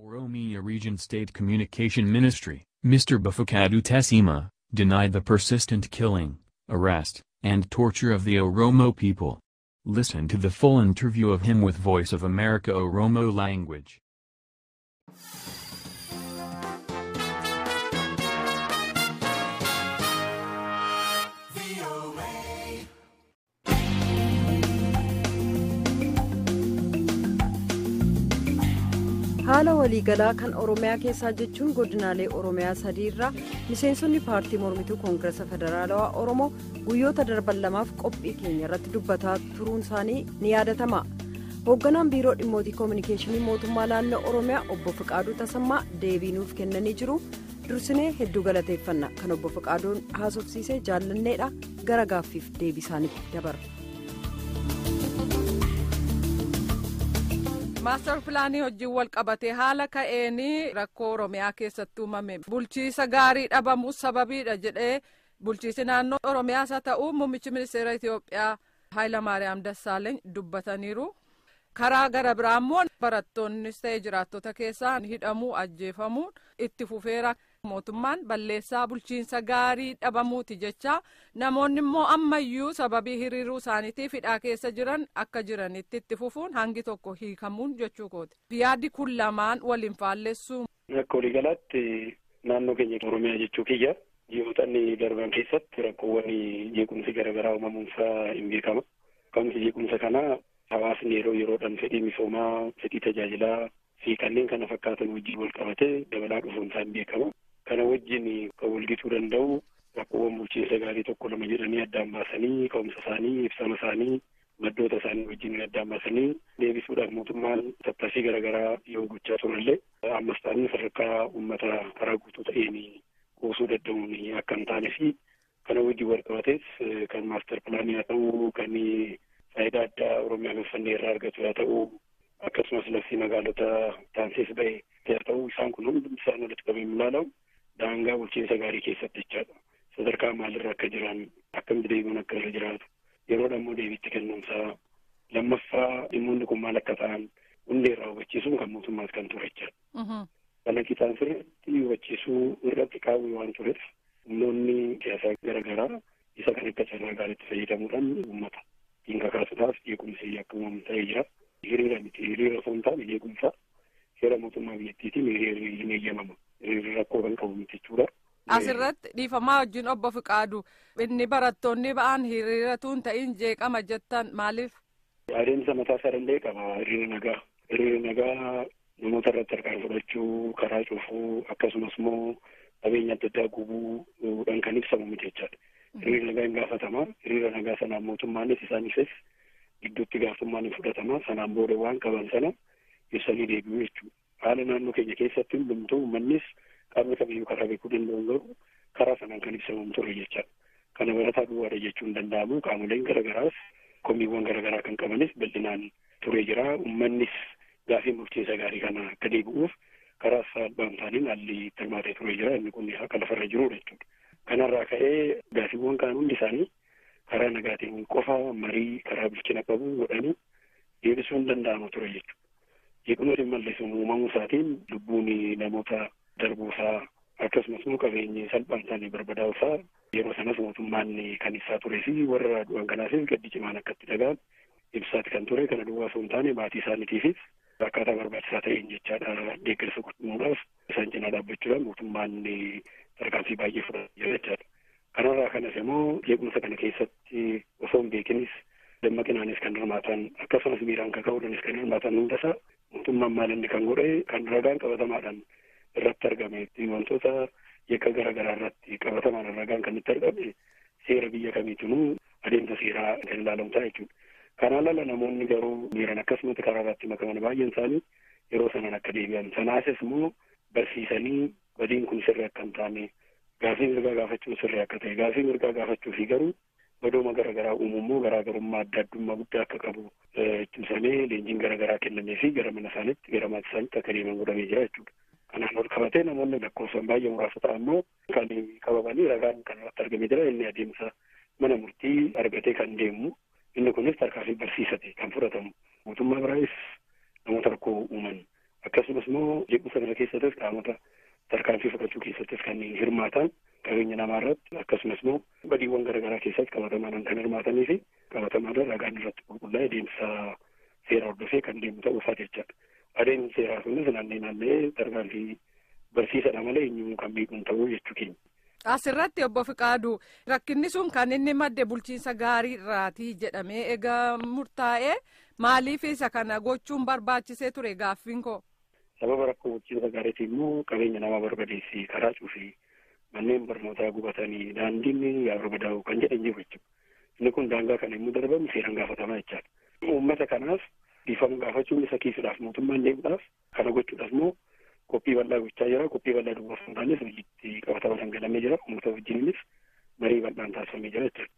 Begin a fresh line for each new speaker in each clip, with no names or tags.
Oromia Region State Communication Ministry, Mr. Befeqadu Tessema, denied the persistent killing, arrest, and torture of the Oromo people. Listen to the full interview of him with Voice of America Oromo language.
Haala waliigalaa kan Oromiyaa keessaa jechuun godinaalee Oromiyaa sadii irraa miseensonni paartii mormituu Koongirasa Federaalawaa Oromoo guyyoota darban lamaaf qophii keenya irratti dubbataa turuun isaanii ni yaadatama. Hoogganaan Biiroo Dhimmootii Koominikeeshinii Mootummaa Naannoo Oromiyaa Obbo Fiqaaduu Tasammaa deebii nuuf kennanii jiru. Dursinee hedduu galateeffanna. Kan Obbo Fiqaaduun haasofsiisee jaallanneedha. Gara gaaffiif deebii isaaniitti dabarra.
Maastar pilaanii hojiin wal qabatee haala ka'eenii rakkoo Oromiyaa keessatti uumame bulchiisa gaarii dhabamuu sababiidha jedhee bulchiisi naannoo Oromiyaas haa ta'u muummichi ministeera Itoophiyaa Hayilamaariyaam Dassaaleeny dubbataniiru. Karaa gara biraa immoo barattoonnis ta'e jiraattota keessaa hidhamuu ajjeefamuun itti fufeera. Mootummaan balleessaa bulchiinsa gaarii dhabamuuti jecha namoonni immoo ammayyuu sababii hiriiruu isaaniitiif hidhaa keessa jiran akka jiranitti itti fufuun hangi tokko hiikamuun jechuu kooti. Yaaddi kun lamaan waliin faallessu.
Akka waliigalaatti naannoo keenya Oromiyaa jechuu kiyya ji'oota darban keessatti rakkoowwan jeequmsi garaagaraa uumamuunsaa hin beekama. Ka'umsi jeequmsa kanaa hawaasni yeroo yeroodhaan fedhii misoomaa, fedhii tajaajilaa fi kanneen kana fakkaatan wajjin wal qabatee dabalaa dhufuunsaa hin beekama. Kana wajjin kan walgituu danda'u rakkoowwan bulchiinsa gaarii tokko lama jedhanii addaan baasanii ka'umsa isaanii, ibsama isaanii, maddoota isaanii wajjin addaan baasanii deebisuudhaaf mootummaan tattaaffii garaagaraa yoo gochaa turellee ammas ta'anii sadarkaa uummata karaa guutuu ta'een kuusuu danda'uun akka hin taane fi kana wajjin wal qabatees kan maastar pilaanii haa ta'u, kan faayidaa addaa Oromiyaa Finfinnee irraa argatu haa ta'u, akkasumas labsii magaalota taansees ba'e haa ta'u, isaan kun hundi isaan walitti qabee ilaalamu daangaa bulchiinsa gaarii keessatti jechaadha. Sadarkaa maalirra akka jiran, akkamitti deebiin akka irra jiraatu, yeroodha immoo deebiitti kennuunsaa, lammaffaa dhimmoonni kun maal akka ta'an hundee irraa hubachiisuun kan mootummaas kan ture jechaadha. Kana qixaan sirriitti hubachiisuu irratti qaawwi waan tureef humnoonni siyaasaa garaagaraa isa kan akka carraa gaariitti fayyadamuudhaan uummata ittiin kakaasuudhaaf jeequmsi akka uumamu ta'ee jira. Hiriira miti, hiriira osoo hin taane jeequmsa seera mootummaa biyyattiitiin hiriirri hin eeyyamamu. Hiriirri rakkoo kan qabu miti jechuudha.
Asirratti dhiifamaa wajjin Obbo Fiqaadu, inni barattoonni ba'an hiriiratu hin ta'in jeeqama jettan maaliif?
Adeemsa mataa isaa danda'e qaba hiriirri nagaa. Hiriirri nagaa namoota irratti harkaan fudhachuu, karaa cufuu, akkasumas immoo qabeenya adda addaa gubuudhaan kan ibsamu miti jechaadha. Hiriirri nagaa hin gaafatama. Hiriira nagaa sanaan mootummaanis isaaniifis gidduutti gaafatamummaan hin fudhatama. Sanaan booda waan qaban sana ibsanii deebi'u jechuudha. Haala naannoo keenya keessatti hundumtuu uummannis qaamni kamiyyuu karaa beekuu danda'u garuu karaa sanaan kan ibsamamu ture jechaadha. Kana barataa duwwaadha jechuun hin danda'amu. Qaamoleen garaagaraas komiiwwan garaagaraa kan qabanis bal'inaan turee jira. Uummannis gaafii bulchiinsa gaarii kana akka deebi'uuf karaa salphaa hin taaneen haalli hirmaatee turee jira. Inni kun haqa lafarra jirudha jechuudha. Kanarraa ka'ee gaafiiwwan kaan hundi isaanii karaa nagaatiin qofa marii karaa bilchina qabu godhanii deebisuun danda'ama ture jechuudha. Jeequmsi mallisuun uumamuu isaatiin lubbuun namoota darbuusaa akkasumas immoo qabeenyi salphaan isaanii barbadaa'uusaa yeroo sanas mootummaan kan ibsaa turee fi warra du'an kanaafis gaddi cimaan akka itti dhaga'an ibsaati kan ture. Kana duwwaa osoo hin taane maatii isaaniitiifis akkaataa barbaachisaa ta'een jechaadha deeggarsa godhamuudhaaf isaan cinaa dhaabbachuudhaan mootummaan tarkaanfii baay'ee fudhatee jira jechaadha. Kanarraa kanas immoo jeequmsa kana keessatti osoo hin beekinis dammaqinaanis kan hirmaatan akkasumas miiraan kaka'uudhaanis kan hirmaatan hundasaa mootummaan maal inni kan godhe kan ragaan qabatamaadhaan irratti argame wantoota yakka garaagaraa irratti qabatamaan ragaan kan itti argame seera biyya kamiitinuu adeemsa seeraa kan ilaalamu ta'a jechuudha. Kanaan ala namoonni garuu miiraan akkasumatti karaa irratti makaman baay'een isaanii yeroo sanaan akka deebi'an sanaasis immoo barsiisanii badiin kun sirrii akka hin taane gaafii mirgaa gaafachuun sirrii akka ta'e gaafii mirgaa gaafachuu fi garuu badooma garaagaraa uumuu garaagarummaa adda addummaa guddaa akka qabu cimsamee leenjiin garaagaraa kennamee fi gara mana isaaniitti gara maatii isaaniitti akka deeman godhamee jira jechuudha. Kanaan ol qabatee namoonni lakkoofsaan baay'ee muraasa ta'an immoo kan qabamanii ragaan kan irratti argamee jira. Inni adeemsa mana murtii argatee kan deemu inni kunis tarkaanfii barsiisate kan fudhatamu. Mootummaa biraayis namoota rakkoo uuman Akkasumas immoo jeequmsa kana keessattis qaamota tarkaanfii fudhachuu keessattis kanneen hirmaatan qabeenya namaa irratti akkasumas immoo badiiwwan garaagaraa keessatti qabatamaadhaan kan hirmaatanii fi qabatamaadhaan ragaan irratti qulqullaa'e deemsa seera hordofee kan deemu ta'uu isaa jechaadha. Adeemsi seeraa sunis naannee naannee tarkaanfii barsiisadha malee eenyuun kan miidhuun ta'uu jechuu keenya.
Asirratti obbo Fiqaadu rakkinni sun kan inni madde bulchiinsa gaarii irraatii jedhamee egaa murtaa'e maaliif isa kana gochuun barbaachisee ture gaaffiin koo?
Sababa rakkoo bulchiinsa gaariitiin immoo qabeenya namaa barbadeessi karaa cufi manneen barnootaa gubatanii daandiin yaa barbadaa'u kan jedhan jiru jechuudha. Inni kun daangaa kana immoo darbamu seeraan gaafatamaa jechaadha. Uummata kanaaf dhiifama gaafachuun isa kiisuudhaaf mootummaan deemuudhaaf kana gochuudhaaf immoo qophii bal'aa gochaa jira. Qophii bal'aa duwwaa osoo hin taanes hojiitti qabatama dhangalamee jira. Uummata wajjininis marii bal'aan taasifamee jira jechuudha.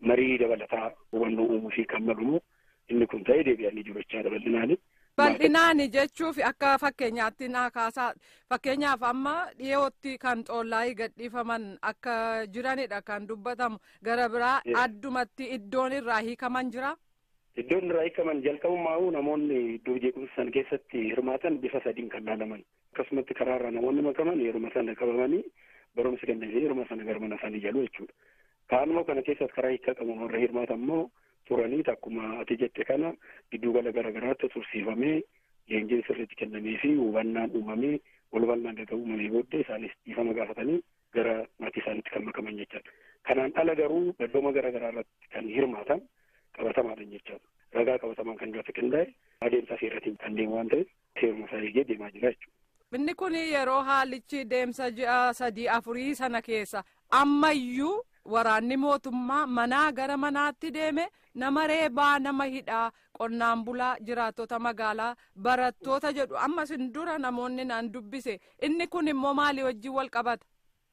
Marii dabalataa hubannoo uumuu fi kan malu immoo inni kun ta'ee deebi'anii jiru jechaadha bal'inaani.
Bal'inaani jechuuf akka fakkeenyaatti naa kaasaa fakkeenyaaf amma dhiyootti kan xoollaayii gadhiifaman akka jiranidha kan dubbatamu gara biraa addumatti iddoon irraa hiikaman jira.
Iddoon irraa hiikaman jalqabummaa'uu namoonni iddoo jeequmsa san keessatti hirmaatan bifa sadiin kan laalaman akkasumatti karaarraa namoonni makaman yeruma sana qabamanii barumsa kennanii yeruma sana gara mana isaanii galu jechuudha. Kaanuma kana keessatti karaa hiikaa qabuun warra hirmaatan immoo turanii akkuma ati jette kana giddugala garaagaraatti tursiifamee leenjiin sirriitti kennamee fi hubannaan uumamee wal hubannaan gaga uumamee booddee isaanis dhiifama gaafatanii gara maatii isaaniitti kan makaman jechaadha. Kanaan ala garuu baddooma garaagaraa irratti kan hirmaatan qabatamaadhaan jechaadha. Ragaa qabatamaan kan irratti qindaa'e adeemsa seeraatiin kan deemu waan ta'eef seeruma isaa eegee deemaa jira jechuudha.
Inni kun yeroo haalichi deemsa ji'a 3 4 sana keessa ammayyuu waraanni mootummaa manaa gara manaatti deeme nama reebaa nama hidhaa qonnaan bulaa jiraattota magaalaa barattoota jedhu amma sin dura namoonni naan dubbise inni kun immoo maalii wajjin wal qabata?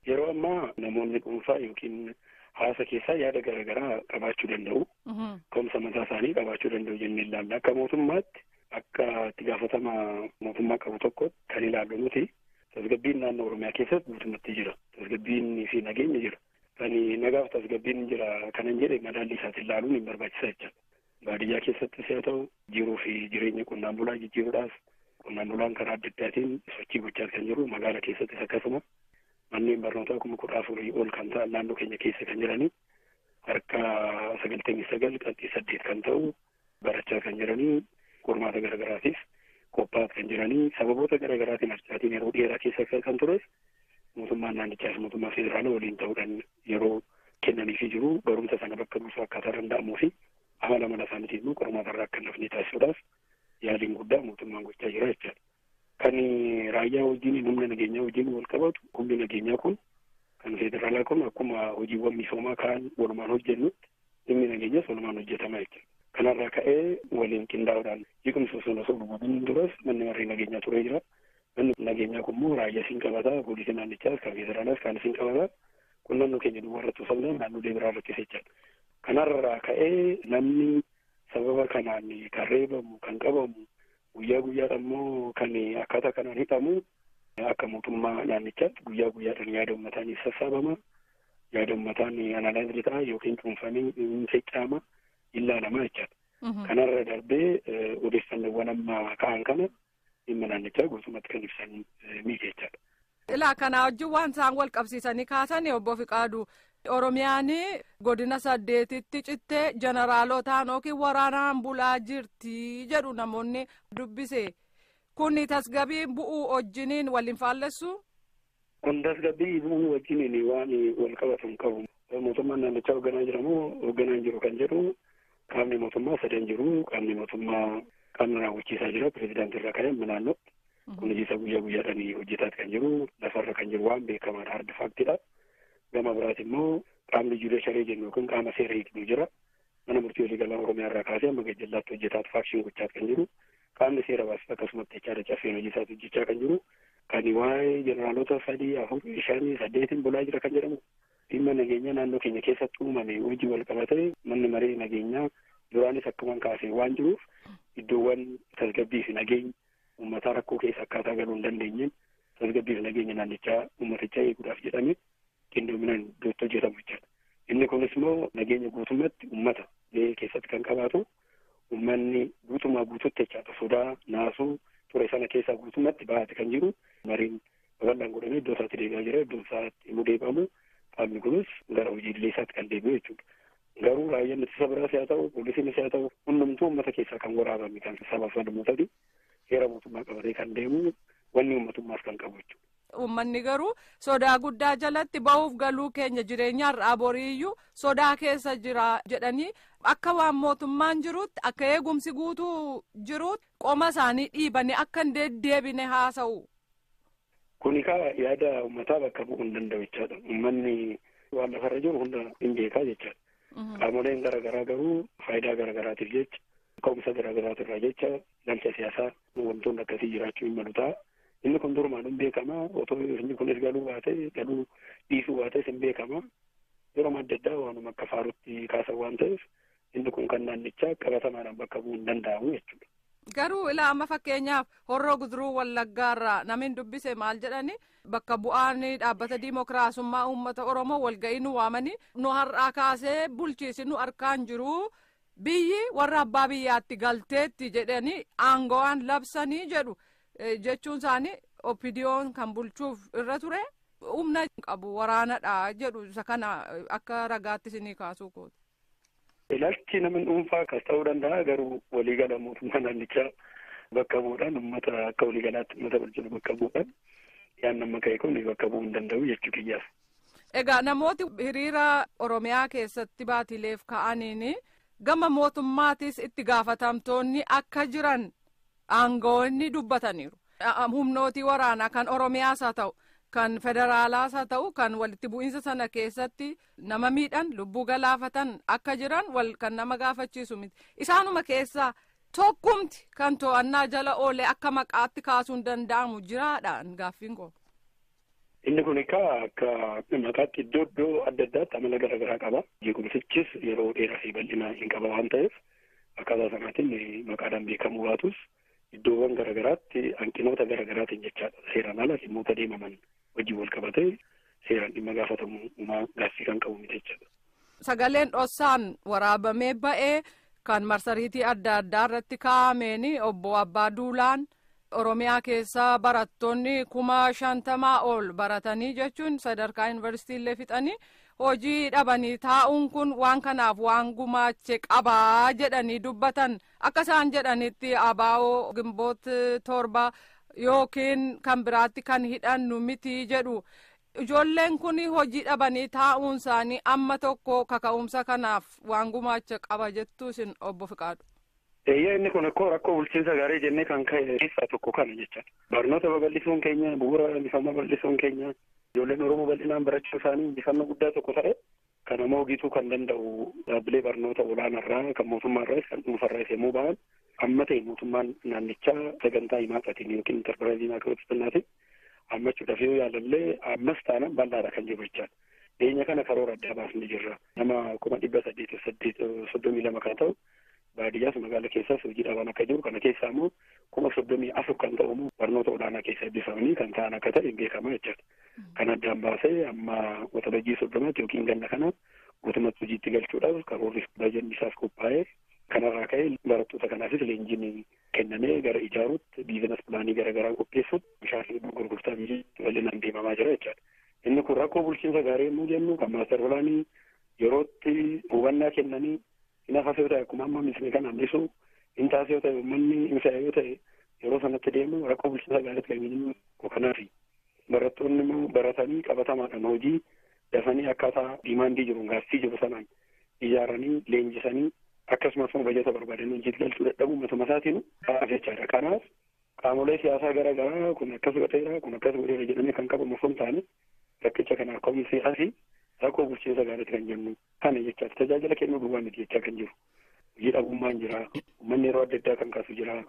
Yeroo ammaa namoonni dhuunfaa yookiin hawaasa keessaa yaada garaagaraa qabaachuu danda'u. Ka'umsa mataa isaanii qabaachuu danda'u jennee ilaalla. Akka mootummaatti akka itti gaafatama mootummaa qabu tokkotti kan ilaallu nuti tasgabbiin naannoo Oromiyaa keessatti guutummaatti jira. Tasgabbiin fi nageenya jira. Kan nagaaf tasgabbiin jira kanan jedhe madaalli isaatiin ilaaluun hin barbaachisa jechuudha. Baadiyyaa keessattis haa ta'u jiruu fi jireenya qonnaan bulaa jijjiiruudhaaf qonnaan bulaan karaa adda addaatiin sochii gochaa kan jiru magaala keessattis akkasuma manneen barnootaa 14,000 ol kan ta'an naannoo keenya keessa kan jiranii harka 99.8 kan ta'u barachaa kan jiranii qormaata garaagaraatiif qophaa'aa kan jiranii sababoota garaagaraatiin harcaatiin yeroo dheeraa keessa kan tures mootummaan naannichaa fi mootummaa federaalaa waliin ta'uudhaan yeroo kennaniifii jiru barumsa sana bakka buusuu akkaataa danda'amuu fi amala mala isaaniitiin immoo qormaata irraa akka hin hafne taasisuudhaaf yaaliin guddaa mootummaan gochaa jira jechaadha. Kan raayyaa wajjin humna nageenyaa wajjin wal qabatu humni nageenyaa kun kan federaalaa kun akkuma hojiiwwan misoomaa kaan walumaan hojjennutti dhimmi nageenyaas walumaan hojjetama jechuudha. Kanarraa ka'ee waliin qindaa'uudhaan jeequmsa osoo osoo dhugumin duras manni maree nageenyaa turee jira. Manni nageenyaa kun immoo raayyaa siin qabata, poolisii naannichaas, kan federaalaas kaan siin qabata. Kun naannoo keenya duwwaa irratti osoo hin taane naannolee biraa irrattis jechaadha. Kanarraa ka'ee namni sababa kanaan kan reebamu, kan qabamu, guyyaa guyyaadhaan immoo kan akkaataa kanaan hidhamu akka mootummaa naannichaatti guyyaa guyyaadhaan yaada uummataan sassaabama. Yaada uummataan analaayizii ta'a yookiin cuunfamee hin seccama ilaalama jechaadha. Kanarra darbee odeeffannoowwan amma ka'an kana dhimma naannichaa guutummaatti kan ibsan miti jechaadha.
Ilaa kanaa wajjin waan isaan wal qabsiisanii kaasan obbo Fiqaadu Oromiyaan godina 8tti cittee jeneraalotaan yookiin waraanaan bulaa jirti jedhu namoonni dubbise. Kun tasgabbii bu'uu wajjiniin waliin faallessu?
Kun tasgabbii bu'uu wajjiniin waan wal qabatu hin qabu. Mootummaan naannichaa hoogganaa jira moo hoogganaa hin jiru kan jedhu qaamni mootummaa sadan jiru qaamni mootummaa qaamni raawwachiisaa jira pirezidaantii irraa ka'ee amma naannootti. Kun hojii isaa guyyaa guyyaadhaan hojjetaa kan jiru lafarra kan jiru waan beekamaadha hard faaktiidha. Gama biraati immoo qaamni juudisharii jennu yookiin qaama seera hiiknu jira. Mana murtii waliigalaa Oromiyaa irraa kaasee amma gajjallaatti hojjetaa faakshin gochaa kan jiru. Qaamni seera baasu akkasumatti jechaadha caffeen hojii isaatti hojjechaa kan jiru. Kan waa'ee jeneraalota 3, 4, 5, 8 bulaa jira kan jedhamu dhimma nageenyaa naannoo keenya keessatti uumame hojii wal qabatee manni maree nageenyaa duraanis akkuma kaasee waan jiruuf iddoowwan tasgabbii fi nageenya uummataa rakkoo keessa akkaataa galuu hin dandeenyeen tasgabbii fi nageenya naannichaa uummatichaa eeguudhaaf jedhame qindoominaan iddootti hojjetamu jechaadha. Inni kunis immoo nageenya guutummaatti uummata gahee keessatti kan qabaatu uummanni guutumaa guututti jechaadha sodaa naasuu ture sana keessaa guutummaatti bahaate kan jiru mariin babal'aan godhamee iddoo isaatti deebi'aa jira. Iddoo isaatti immoo deebi'amu qaamni kunis gara hojiilee isaatti kan deebi'u jechuudha. Garuu raayyaan ittisa biraas haa ta'u, poolisiinis haa ta'u, hundumtuu uummata keessaa kan waraabame kan sabaaf sablammootati heera mootummaa qabatee kan deemu wanni uummatummaas kan qabu jechuudha.
Uummanni garuu sodaa guddaa jalatti bahuuf galuu keenya jireenya har'aa boriiyyuu sodaa keessa jira jedhanii akka waan mootummaan jirutti akka eegumsi guutuu jirutti qoma isaanii dhiibanii akka hin deddeebine haasa'u.
Kuni kaa yaada uummataa bakka bu'uu hin danda'u jechaadha. Uummanni waan lafarra jiru hunda hin beekaa jechaadha. Qaamoleen garaagaraa garuu faayidaa garaagaraatiif jecha ka'umsa garaagaraatirraa jecha ilaalcha siyaasaa wantoonni akkasii jiraachuu hin malu ta'a. Inni kun durumaan hin beekama. Otoo inni kunis galuu baate galuu dhiisuu baates hin beekama. Yeroo adda addaa waanuma akka faarutti kaasan waan ta'eef inni kun kan naannichaa qabatamaadhaan bakka bu'uu hin danda'amu jechuudha.
Garuu ilaa amma fakkeenyaaf Horroo Guduruu Wallaggaarraa namni dubbise maal jedhani bakka bu'aan dhaabbata diimokiraasummaa uummata Oromoo walga'ii nu waamanii nu har'aa kaasee bulchiisi nu harkaan jiru biyyi warra abbaa biyyaatti galteetti jedhanii aango'aan labsanii jedhu jechuun isaanii OPDO'n kan bulchuuf irra ture humna qabu waraanadha jedhu isa kana akka ragaatti isinii kaasuu kooti.
Ilaalchi namni dhuunfaa akkas ta'uu danda'a garuu waliigala mootummaa naannichaa bakka bu'uudhaan uummata akka waliigalaatti uummata bulchinu bakka bu'uudhaan yaan nama ka'e kun bakka bu'uu hin danda'u jechuu kiyyaaf.
Egaa namooti hiriira Oromiyaa keessatti baatileef ka'aniin gama mootummaatis itti gaafatamtoonni akka jiran aangawoonni dubbataniiru. Humnootii waraanaa kan Oromiyaas haa ta'u kan federaalaas haa ta'u kan walitti bu'iinsa sana keessatti nama miidhan lubbuu galaafatan akka jiran wal kan nama gaafachiisu miti. Isaanuma keessaa tokkumti kan to'annaa jala oolee akka maqaatti kaasuun danda'amu jiraadhaan gaaffiin koo.
Inni kun egaa akka maqaatti iddoo iddoo adda addaatti amala garaagaraa qaba. Jeequmsichis yeroo dheeraa fi bal'ina hin qaba waan ta'eef akkaataa sanaatiin maqaadhaan beekamuu baatus iddoowwan garaagaraatti hanqinoota garaagaraatiin jechaadha. Seeraan ala dhimmoota deemaman wajjin wal qabatee seeraan dhimma gaafatamu uumaa gaaffii kan qabu miti jechaadha.
Sagaleen dhossaan waraabamee ba'ee kan marsariitii adda addaa irratti kaa'ameen obbo Abbaa Duulaan Oromiyaa keessa barattoonni 50,000 ol baratanii jechuun sadarkaa yuunivarsiitii illee fixanii hojii dhabanii taa'uun kun waan kanaaf waan gumaache qabaa jedhanii dubbatan akka isaan jedhanitti ABO Gimboot 7 yookiin kan biraatti kan hidhannu miti jedhu. Ijoolleen kun hojii dhabanii taa'uun isaanii amma tokko kaka'umsa kanaaf waan gumaacha qaba jettu isin obbo Fiqaadu.
Eeyyee inni kun akkoo rakkoo bulchiinsa gaarii jennee kan ka'e keessaa tokko kana jechaadha. Barnoota babal'isuun keenya bu'uura misoomaa babal'isuun keenya ijoolleen Oromoo bal'inaan barachuu isaanii injifannoo guddaa tokko ta'e kan nama hojiituu kan danda'u dhaabbilee barnoota olaanaarraa kan mootummaarraas kan dhuunfarraas yommuu ba'an amma ta'e mootummaan naannichaa sagantaa himaaqatiin yookiin intarpiraayizii maakiroo hammachuudhaaf yoo yaalallee ammas taanaan bal'aadha kan jiru jechaadha. Dhiyeenya kana karoora addaa baasnee jirra. Nama 832,000 kan ta'u baadiyyaas magaala keessaas hojii dhaban akka jiru kana keessaa immoo 34,000 kan ta'u immoo barnoota olaanaa keessa eebbifamanii kan ta'an akka ta'e beekama jechaadha. Kan addaan baasee amma waxabajjii 30tti yookiin ganna kana guutummaatti hojiitti galchuudhaaf karoorri bajanni isaaf qophaa'ee kanarraa ka'ee barattoota kanaafis leenjiin kennamee gara ijaaruutti biizines pilaanii garaagaraa qopheessuutti bishaan gurgurtaa biyyaatti bal'inaan deemamaa jira jechaadha. Inni kun rakkoo bulchiinsa gaarii yommuu jennu kan maaster pilaanii yerootti hubannaa kennanii hin hafas yoo ta'e akkuma amma misni kan hambisu hin taasise yoo ta'e uummanni hin fe'a yoo ta'e yeroo sanatti deemu rakkoo bulchiinsa gaariitti kan jennu kanaafi. Barattoonni immoo baratanii qabatamaadhaan hojii dafanii akkaataa diimaandii jiru gaaffii jiru sanaan ijaaranii leenjisanii akkasumas immoo bajata barbaadanii hojiitti galchuu dadhabuu matuma isaatiin kanaaf jechaadha. Kanaaf qaamolee siyaasaa garaa garaa kun akkas godheera kun akkas godheera jedhamee kan qabamu osoo hin taane rakkicha kanaaf ka'umsi asii rakkoo bulchiinsa gaariitti kan jennu kana jechaadha. Tajaajila kennuu duwwaa miti jechaa kan jiru. Hojii dhabummaan jira. Uummanni yeroo adda addaa kan kaasu jira.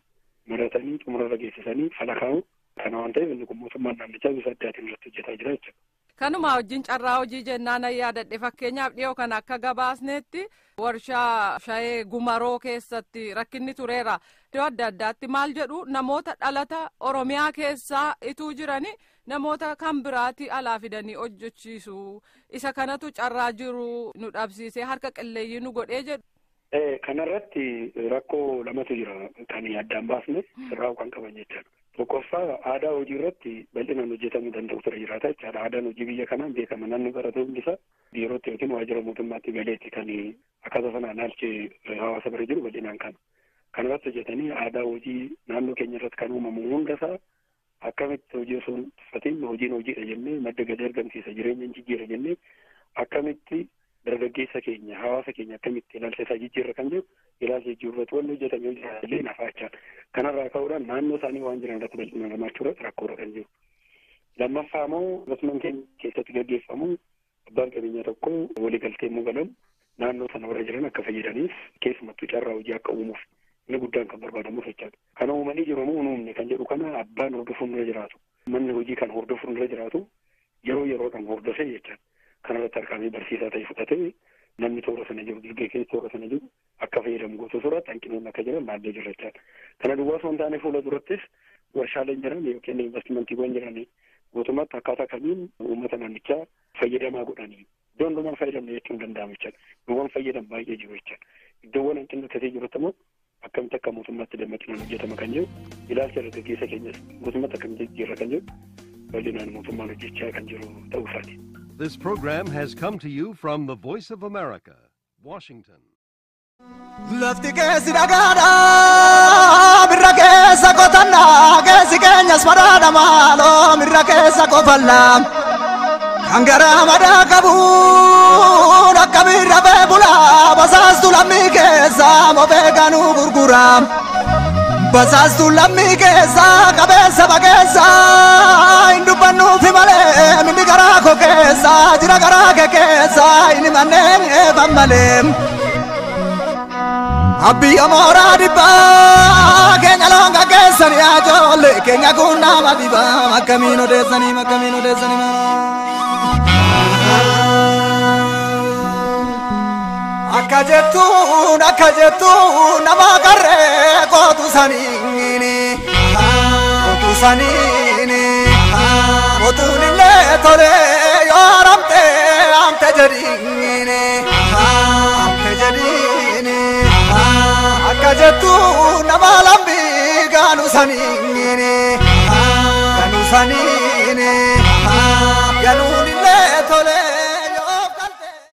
Maratanii xumurarra geessisanii falakaa'u. Kana waan ta'eef inni kun mootummaan naannichaa bifa addaatiin irratti hojjetaa jira jechuudha.
Kanuma wajjin carraa hojii jennaan yaadadhe fakkeenyaaf dhiyoo kana akka gabaasnetti warshaa shayee gumaroo keessatti rakkinni tureera. Iddoo adda addaatti maal jedhu namoota dhalata Oromiyaa keessaa ituu jirani namoota kan biraatti alaa fidanii hojjechiisu. Isa kanatu carraa jiru nu dhabsiisee harka qilleeyyii nu godhee jedhu.
Kanarratti rakkoo lamatu jira kan addaan baasne sirraa'uu kan qaban jechaadha. Tokkoffaa aadaa hojii irratti bal'inaan hojjetamuu danda'u ture jiraata jechaadha. Aadaan hojii biyya kanaan beekama namni barate hundisa biirootti yookiin waajjira mootummaatti galeetti kan akkaataa sanaan ilaalchee hawaasa bira jiru bal'inaan kana. Kanarratti hojjetanii aadaa hojii naannoo keenya irratti kan uumamu hundasaa akkamitti hojii osoo hin tuffatiin hojiin hojiidha jennee madda galii argamsiisa jireenya hin jijjiira jennee akkamitti dargaggeessa keenya hawaasa keenya akkamitti ilaalcha isaa jijjiirra kan jiru ilaalcha jijjiirratti wanni hojjetame hojjetallee nafaa jechaadha. Kanarraa ka'uudhaan naannoo isaanii waan jiran irratti bal'inaan hirmaachuu irratti rakkoodha kan jiru. Lammaffaa immoo investmentiin keenya keessatti gaggeeffamu abbaan qabeenyaa tokko waliigaltee immoo galamu naannoo sana warra jiran akka fayyadaniif keessumattuu carraa hojii akka uumuuf inni guddaan kan barbaadamuuf jechaadha. Kana uumanii jiru moo hin uumne kan jedhu kana abbaan hordofuun irra jiraatu. Manni hojii kan hordofuun irra jiraatu yeroo yeroodhaan hordofee jechaadha. Kanarratti harkaanii barsiisaa ta'e fudhatee namni toora sana jiru dargaggeessi toora sana jiru akka fayyadamu gosa suuratti hanqinoonni akka jiran laallee jirra jechaadha. Kana duwwaa osoo hin taane fuula durattis warshaaleen jiran yookiin investimentiiwwan jiran guutummaatti akkaataa kamiin uummata naannichaa fayyadamaa godhanii iddoo hundumaan fayyadamne jechuun danda'amu jechaadha. Iddoowwan fayyadan baay'ee jiru jechaadha. Iddoowwan hanqinni akkasii jirutti immoo akkamitti akka mootummaatti dammaqinaan hojjetama kan jiru ilaalcha dargaggeessa keenyas guutummaatti akkamitti jijjiirra kan jiru bal'inaan mootummaan hojjechaa kan jiru ta'uu isaati.
This program has come to you from the Voice of America, Washington.
Lafti keessi dhagaadha mirra keessa qotannaa keessi keenyas madaadha maaloo mirra keessa qofallaa kan garaa madaa qabuun akka mirra beebulaa basaastu lammii keessa mofee kanuu gurguraa basaastu lammii keessa qabeessa bageessa hin dubbannuufi malee minni garaa koo keessa jira garaa kee keessa inni manneen eefan malee. Abiyya mooraa dhibbaa keenya loonga keessanii ajoollee keenya kun nama dhibaa akkamiin odeessanii akkamiin odeessanii. Akka jettuun nama qarree kootu saniini kootu saniini kootuun illee tolee yoo haramte hamte jedhiini hamte jedhiini. Akka jettuun nama lambii gaanu saniini gaanu saniini gaanuun illee tolee.